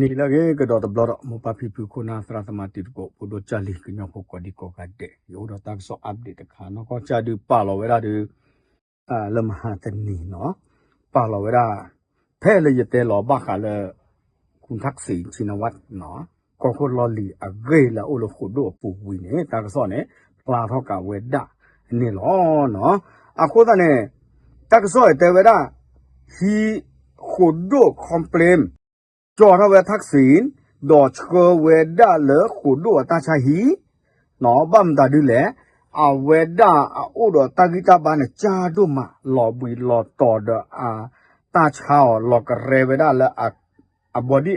ဟံးလၢအဂ့ၤကဒီးတဘျီဒီး မိၢ်ပၢ်ဖံဖုခိၣ်နၢ်သရၣ်သမါတံၤသကိး ဖိဒိၣ်ကၢ်လံၤ ကညီဖိကိးဒံကိးဂၤဒဲး ယအိၣ်ဒီးတၢ်ကစီၣ် update တခါ နီၢ်ကီၢ်ကၢ်ဒုးပာ်လီၤဝဲဒၣ်ဒီး လၢမဟါတနံၤနီၤ ပာ်လီၤဝဲဒၣ် ဖဲလၢယတဲလီၤဘၣ်ဃးလၢ ခူၣ်ထၣ်စံၣ် ဆံနဝၣ် ကီၢ်ခိၣ်လီၢ်လံၤအဂ့ၢ်လၢအအိၣ်လၢဃိာ်ဒိၣ်အပူၤဝံၤန့ၣ် တၢ်ကစီၣ်န့ၣ် ဖျါထီၣ်ကးဝဲဒၣ်န့ၣ်လီၤ. အဃိသတးန့ၣ် တၢ်ကစီၣ်အံၤတဲဝဲဒၣ် ဟံးဃိာ်ဒိၣ် complain ကၠီထီၣ်ဝဲထၣ်စံၣ် ဒီးဆှၢဝဲဒၣ်လၢဃိာ်ဒိၣ်အတၢ်ဆါဟံၣ် ဘၣ်မတၤဒုလဲၣ်, အဝဲဒၣ်အအိၣ်ဒီးတၢ်ဂံၢ်တၢ်ဘါန့ၣ် ကၢ်ဒိၣ်မး လီၤဘှံးလီၤတီၤဒီး တၢ်ဆါအီၤ လီၤကရဲဝဲဒၣ်လၢ အ body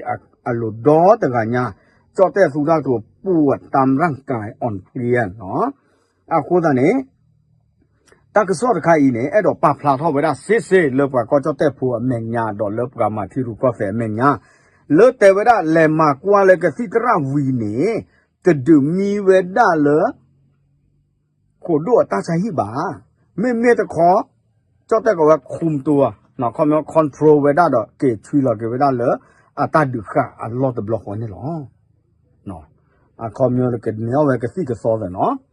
အလိၤဒီတဂၤညါ ကၠီၣ်တဲၣ်သူတၢ်ကတိၤ ပူအတၢ်ရၣ်ကၤအီၣ်ဖျံနီၤ. အဃိသတးန့ၣ် တၢ်ကစီၣ်တခါအံၤန့ၣ် အဲၣ်ဒိးပာ်ဖျါထီၣ်ဝဲဒၣ်စ့စ့လၢပှၤကီၢ်ကၠီၣ်တဲၣ်ဖိအမဲာ်ညါ ဒီးလၢပှၤမၤထံရူၢ်ကီၢ်သဲးအမဲာ်ညါ လၢတဲဝဲဒၣ်လဲၤမၤကွၢ်လၢကသံၣ်သရၣ်ဝံၤန့ၣ် တဒုးမံဝဲဒၣ်လၢ ဃိာ်ဒိၣ်အတၢ်ဆါဟံၣ်ဘၣ်. မ့မ့ၢ်တခီ ကၠီၣ်တဲၣ်ကီးဝဲ ခုမ်တူ ခီပညီ control ဝဲဒၣ်ဒီး က့ၤဆွံလီၤက့ၤဝဲဒၣ်လၢ အတၢ်ဒုးဃာ်အလီၢ်တဘျီဃီန့ၣ်လီၤ. အခီပညီလၢကန့ၢ်အီၣ်ဝဲ ကသံၣ်ကသီသ့ၣ်နီၤ.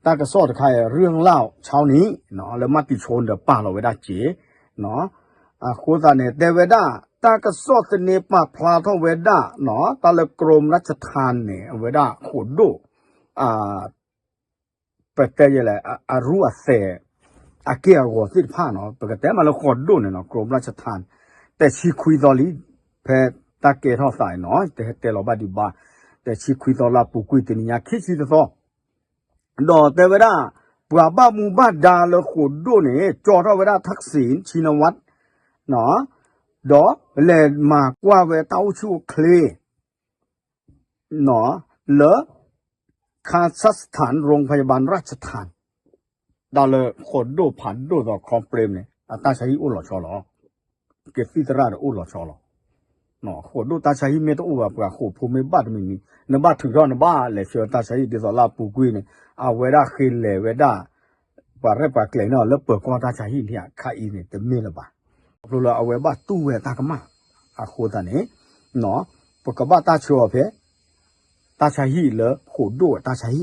တၢ်ကစီၣ်တခါအံၤ ရၢၢ်လၢ်ဆီန့ၣ် လၢမၤတံၤဆိဒီးပာ်လီၤဝဲဒၣ်စ့ အဃိသတးန့ၣ် တဲဝဲဒၣ် တၢ်ကစီၣ်သန့ပာ်ဖျါထီၣ်ဝဲဒၣ် တၢ်လၢ ကရိမရၢ်ၡထၢၣ်န့ၣ် အဝဲဒၣ်ဃိာ်ဒိၣ် ပတဲယဲလဲၣ် အရူအသဲး အက့ၢ်အဂီၤသ့ၣ်တဖၣ်နီၤ ပကတဲမးလၢဃိာ်ဒိၣ်န့ၣ်နီၤ ကရိမရၢ်ၡထၢၣ် တဆံခွံသီလံ ဖဲတၢ်ကဲထီၣ်သးအံၤနီၤ တဟဲတဲလီၤဘၣ်ဒံးဘၣ် တဆံခွံသီလၢအပူၤကွံာ်တနံၤညါခံဆံတသီ ဒီးတဲဝဲဒၣ် ပှၤဘၣ်မူဘၣ်ဒါလၢဃိာ်ဒိၣ်န့ၣ် ကၠီထီၣ်ဝဲဒၣ်ထၣ်စံၣ် ဆံနဝၣ် ဒီးလဲၤမၤကွၢ်ဝဲတၢ်အိၣ်ဆူၣ်အိၣ်ချ့ လၢ Kazakhstan โรงพยาบาลราชทัณฑ์ တၢ်လၢဃိာ်ဒိၣ်ဖးဒိၣ်သိး complain န့ၣ် အတၢ်ဆါဟံၣ်အိၣ်လီၤဆီလီၤ. ကသံၣ်သရၣ်ဒီးအိၣ်လီၤဆီလီၤ. ဃိာ်ဒိၣ်တၢ်ဆါဟံၣ်မ့ၢ်တအိၣ်ဘၣ် ပှၤဃိာ်ဖိမ့ၢ်ဘၣ်တမံၤမံၤ နဘၣ်ထုးထီၣ်နဘၣ်လဲၤဆှၢတၢ်ဆါဟံၣ် ဒ်သိးလၢအပူၤကွံာ်န့ၣ် အဝဲဒၣ်ဃ့လဲၤဝဲဒၣ် ပှၤရဲၣ်ပှၤကျဲၤန့ၣ်လၢပၢၤကီၢ်တၢ်ဆါဟံၣ်န့ၣ် ခါအံၤန့ၣ် တမ့ၢ်လၢၤဘၣ်. ခီဖျိလၢအဝဲဘၣ်တူၢ်ဝဲတၢ်ကမၣ် အဃိသတးန့ၣ် ပကဘၣ်တၢ်ဆှၢအီၤဖဲ တၢ်ဆါဟံၣ်လၢဃိာ်ဒိၣ်အတၢ်ဆါဟံၣ်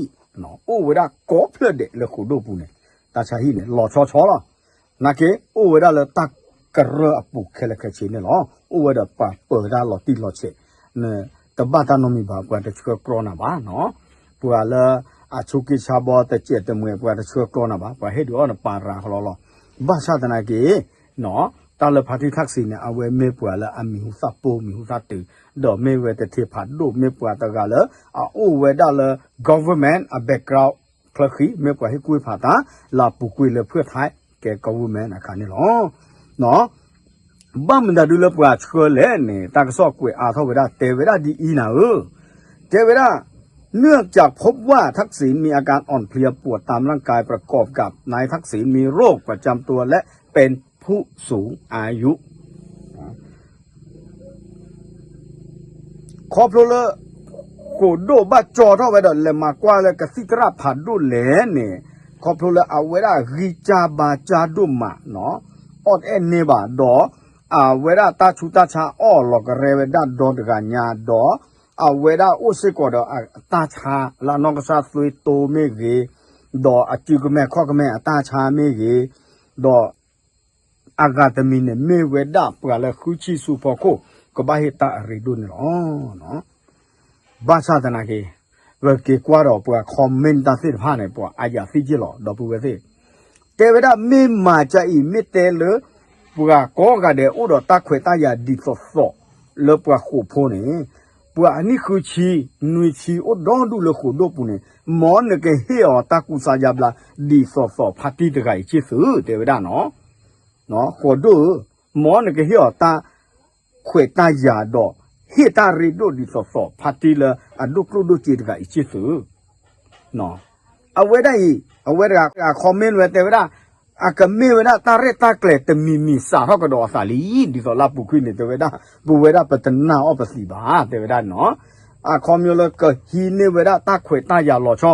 အိၣ်ဝဲဒၣ်ကိးဖျၢၣ်ဒဲးလၢဃိာ်ဒိၣ်ပူၤန့ၣ် တၢ်ဆါဟံၣ်န့ၣ် လီၤဆီဆီလီၤ. နာ်က့ အိၣ်ဝဲဒၣ်လၢတၢ်ကရၢအပူၤခဲလၢာ်ခဲဆ့န့ၣ်လီၤ. အိၣ်ဝဲဒီးပှၤပၢၤတၢ်လီၤတံၢ်လီၤဆဲး တဘၣ်တၢ်နီတမံၤဘၣ် ပှၤတဆှၢကြီနၤဘၣ်နီၤ. ပှၤလၢအဆိးက့ဆါဘီတစဲးတမှဲး ပှၤတဆှၢကြီနၤဘၣ် ပှၤဟ့ၣ်ဒုးအီၣ်နပာ်ရၤကလီလီၤ. ဘၣ်ဆၣ်သနာ်က့ တၢ်လၢဖါတံၢ်ထၣ်စံၣ်န့ၣ် အဝဲမ့ၢ်ပှၤလၢအမံၤဟူသၣ်ပိာ်မံၤဟူသၣ်တုၤ ဒီးမ့ၢ်ဝဲတထံဖးဒိၣ် မ့ၢ်ပှၤတဂၤလၢ အအိၣ်ဝဲဒၣ်လၢ government အ background ချၢဃံ မ့ၢ်ပှၤဟ့ၣ်ကူၣ်ဖးတၢ် လၢအပူၤကွံာ်လၢဖုၣ်ထါ ကဲ government အခါန့ၣ်လီၤ. ဘၣ်မတၤဒုလၢပှၤဆှၢလဲၣ်န့ၣ် တၢ်ကစီၣ်ကွဲးအါထီၣ်ဝဲဒၣ် တဲဝဲဒၣ်ဒ်အံၤနၤဧၢ, တဲဝဲဒၣ် เนื่องจากพบว่าทักษิณมีอาการอ่อนเพลียปวดตามร่างกายประกอบกับนายทักษิณมีโรคประจำตัวและเป็นผู้สูงอายุ ခီဖျိလၢ ဃိာ်ဒိၣ်ဘၣ်ကၠီထီၣ်ဝဲဒီး လဲၤမၤကွၢ်လၢကသံၣ်သရၣ်ဖးဒိၣ်လဲၣ်န့ၣ် ခီဖျိလၢအဝဲဒၣ်ဂံၢ်စၢ်ဘါစၢ်ဒိၣ်မးနီၤ အီၣ်တအဲၣ်န့ၢ်ဘၣ်ဒီး အဝဲဒၣ်တၢ်ဆူးတၢ်ဆါအီၣ်လီၤကရဲဝဲဒၣ်ဒီတဂၤညါဒီး အဝဲဒၣ်အိၣ်စ့ၢ်ကီးဒီးအတၢ်ဆါလၢအနီၢ်ကစၢ်သွံတိမ့ၢ်ဂ့ၤ, ဒီးအစုကမဲာ်ခီၣ်ကမဲာ်အတၢ်ဆါမ့ၢ်ဂ့ၤ, ဒီး အဂၤတမံၤန့ၣ် မ့ၢ်ဝဲဒၣ်ပှၤလၢဃုဆံဆူဖီခိၣ် ကဘၣ်ဟ့ၣ်တၢ်အရ့ဒိၣ်န့ၣ်လီၤ. ဘၣ်ဆၣ်သနာ်က့ ပက့ၤကွၢ်ဒီးပှၤ comment တၢ်သ့ၣ်တဖၣ်န့ၣ် ပှၤအါယၤသံက့ၢ်လီၤ ဒီပုၢ်ဝဲၢ်သ့ၣ်, တဲဝဲဒၣ်မ့ၢ်မၤကအံၤ မ့ၢ်တဲလၢ ပှၤကိးဂၤဒဲးအိၣ်ဒီးတၢ်ခွဲးတၢ်ယာ်ဒ်သိးသိး လၢပှၤဃိာ်ဖိန့ၣ် ပှၤအနံၣ်ဃုဆံ နွံဆံအိၣ်ဒီဒူၣ်လၢဃိာ်ဒိၣ်ပူၤန့ၣ် မ်နကဟ့ၣ်အီၤတၢ်ကူစါယါဘျါ ဒ်သိးသိးဖါတံၢ်တဂၤအံၤက့ၢ်သု တဲဝဲဒၣ်နီၤ. ဃိာ်ဒိၣ်ဧၢ, မ်နကဟ့ၣ်အီၤတၢ်ခွဲးတၢ်ယာ်ဒီး ဟ့ၣ်တၢ်ရ့ဒိၣ်ဒ်သိးသိးဖါတံၢ်လၢအဒိၣ်ကျိၣ်ဒိၣ်စ့တဂၤအံၤက့ၢ်သု အဝဲဒၣ်အံၤ အဝဲတဂၤ comment ဝဲတဲဝဲဒၣ် အကမ့ၢ်ဝဲဒၣ်တၢ်ရဲၣ်တၢ်ကျဲၤတမံၤမံၤစးထီၣ်ကဒီးအသးလံ ဒ်သိးလၢအပူၤကွံာ်န့ၣ် တဲဝဲဒၣ် ပဝဲဒၣ်ပတနာ်အီၤပသံးဘၣ် တဲဝဲဒၣ်နီၤ. အခီပညီလၢကဟံးန့ၢ်ဝဲဒၣ်တၢ်ခွဲးတၢ်ယာ်လီၤဆီ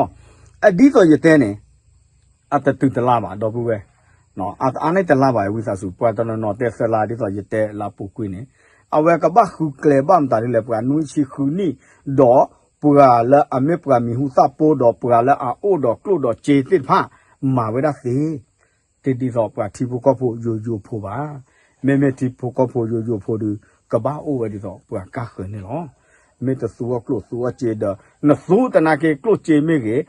အဒ်သိးယတဲန့ၣ် အတတုၤတလါဘၣ် ဒီပုၢ်ဝဲၢ်, အတအါန့ၢ်တလါဘၣ် ဝံသးစူၤ ပှၤတနီၤနီၤတဲသၢလါ ဒ်သိးယတဲလၢအပူၤကွံာ်န့ၣ် အဝဲကဘၣ်ဃုကျဲဘၣ်မတၤဒ်လဲၣ် ပှၤနွံဆံဃုနံၣ်, ဒီးပှၤလၢအမ့ၢ်ပှၤမံၤဟူသၣ်ဖိ ဒီးပှၤလၢအအိၣ်ဒီးကျိၣ်ဒီးစ့သ့ၣ်တဖၣ် မၤဝဲဒၣ်သ့ တဒ်သိးပှၤထံဖိကီၢ်ဖိယိယိဖိဘၣ်. မ့မ့ၢ်ထံဖိကီၢ်ဖိယိယိဖိဒီး ကဘၣ်အိၣ်ဝဲဒ်သိးပှၤကါဃၢၤန့ၣ်လီၤ. မ့ၢ်တသူအီၣ်ကျိၣ်သူအီၣ်စ့ဒီး နသူသနာ်က့ကျိၣ်စ့မ့ၢ်ဂ့ၤ,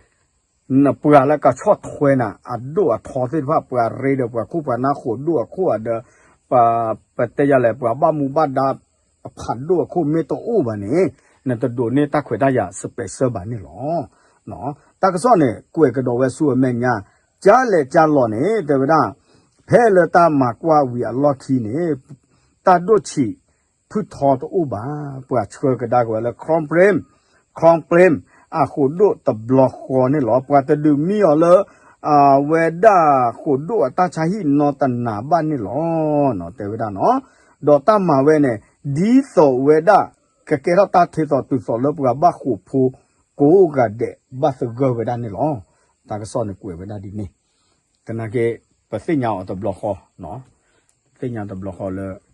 နပှၤလၢကဆီၣ်ထွဲနၤ အဒိၣ်အထီသ့ၣ်တဖၣ် ပှၤရ့ဒီးပှၤခိၣ်ပှၤနၢ်ဃိာ်ဒိၣ်အခိၣ်အဒၢး, ပ ပတဲယၤလဲၣ် ပှၤဘၣ်မူဘၣ်ဒါအဖးဒိၣ်အခိၣ်မ့ၢ်တအိၣ်ဘၣ်န့ၣ် နတဒိးန့ၢ်တၢ်ခွဲးတၢ်ယာ် special ဘၣ်န့ၣ်လီၤ. တၢ်ကစီၣ်န့ၣ် ကွဲးကဒီးဝဲဆူအမဲာ်ညါ, ကၢ်လဲၣ်ကၢ်လီၤန့ၣ် တဲဝဲဒၣ် ဖဲလၢတၢ်မၤကွၢ်ဝံၤအလီၢ်ခံန့ၣ် တၢ်ဒိၣ်ဆံးဖုၣ်ထီတအိၣ်ဘၣ်. ပှၤဆှၢကဒါက့ၤဝဲလၢ ခရံာ်ပရ့မ်, ခရံာ်ပရ့မ် အဃိာ်ဒိၣ်တဘျီဃီန့ၣ်လီၤ. ပှၤတဒုးမံအီၤလၢ အဝဲဒၣ်ဃိာ်ဒိၣ်အတၢ်ဆါဟံၣ်နီတနၤဘၣ်န့ၣ်လီၤ. တဲဝဲဒၣ်နီၤ, ဒီးတၢ်မၤဝဲန့ၣ် ဒ်သိးဝဲဒၣ် ကကဲထီၣ်တၢ်ထဲသိးတုၤသိးလၢပှၤဘၣ်ဃိာ်ဖိကိးဂၤဒဲး ဘၣ်သဂၢၢ်ဝဲဒၣ်န့ၣ်လီၤ. တၢ်ကစီၣ်န့ၣ်ကွဲးဝဲဒၣ်ဒ်န့ၣ်, သနာ်က့ ပသ့ၣ်ညါအီၤတဘျီဃီ, သ့ၣ်ညါတဘျီဃီလၢ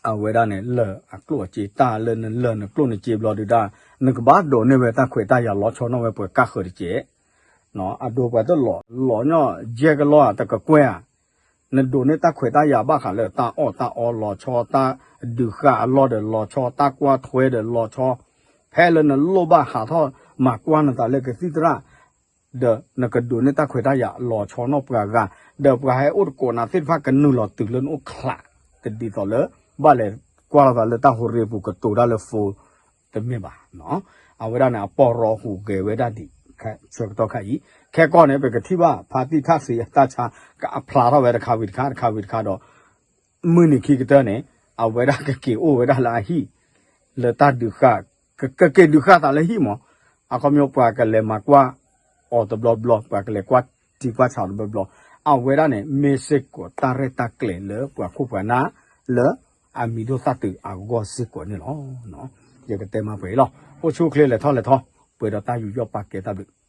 အဝဲဒၣ်န့ၣ် လၢၢ်အကျိၣ်အစ့ တၢ်လၢနလၢၢ်နကျိၣ်နစ့ဘျီဒုဒၣ် နကဘၣ်ဒိးန့ၢ်ဝဲတၢ်ခွဲးတၢ်ယာ်လီၤဆီနီၣ်ဝဲပှၤကါဃၢၤတက့ၢ်. အဒိပှၤတလီၤ လီၤညီၣ်ယဲၢ်ကလီၢ်ဧါ တကကွဲၢ်ဧါ, နဒိးန့ၢ်တၢ်ခွဲးတၢ်ယာ်ဘၣ်ဃးလၢတၢ်အီၣ်တၢ်အီလီၤဆီ တၢ်ဒုးဃာ်အလီၢ်ဒီးလီၤဆီ တၢ်ကွၢ်ထွဲဒီးလီၤဆီ, ဖဲလၢနလိၣ်ဘၣ်ဟးထီၣ်မၤကွၢ်နသးလၢကသံၣ်သရၣ် ဒီးနကဒိးန့ၢ်တၢ်ခွဲးတၢ်ယာ်လီၤဆီနီၣ်ပှၤဂၤ, ဒီးပှၤဟဲအိၣ်တကိးနၤသ့ၣ်တဖၣ်ကနုာ်လီၤတုၤလၢနအိၣ်ချး, တဒ်သိးလၢ ဘၣ်လဲၤကွၢ်လိာ်သးလၢတၢ်ဟူးရ့ပူၤကတိၤတၢ်လၢ phone တမ့ၢ်ဘၣ်. အဝဲဒၣ်န့ၣ် အပီၢ်ရီဟူးဂဲၤဝဲဒၣ်ဒံး ဆၢကတီၢ်ခါအံၤ, ခဲကီၢ်န့ၣ် ပကထံၣ်ဘၣ် ဖါတံၢ်ထၣ်သ့အတၢ်ဆါ ကအဖျါထီၣ်ဝဲတခါဝံၤတခါ တခါဝံၤတခါဒီး မုၢ်နံၤခံကတၢၢ်န့ၣ် အဝဲဒၣ်ကက့ၤအိၣ်ဝဲဒၣ်လၢအဟံၣ် လၢတၢ်ဒုးဃာ်, ကက့ၤဒုးဃာ်သးလၢဟံၣ်မး, အခီပညီပှၤကလဲၤမၤကွၢ်အီၤတဘျီဘျီ ပှၤကလဲၤကွၢ်ထံကွၢ်ဆးတဘျီဘျီ, အဝဲဒၣ်န့ၣ် မ့ၢ်စ့ၢ်ကီးတၢ်ရဲၣ်တၢ်ကျဲၤလၢပှၤခိၣ်ပှၤနၢ် လၢအမံၤဒိၣ်သၣ်တုၤအဂီၢ်စ့ၢ်ကီးန့ၣ်လီၤ. ယကတဲမးပှဲၤအံၤလီၤ. အိၣ်ဆူၣ်အိၣ်ချ့လဲၤထီၣ်လဲၤထီ ပှဲၤဒီးတၢ်ယူးယီၣ်ပာ်ကဲတၢ်ဘျုး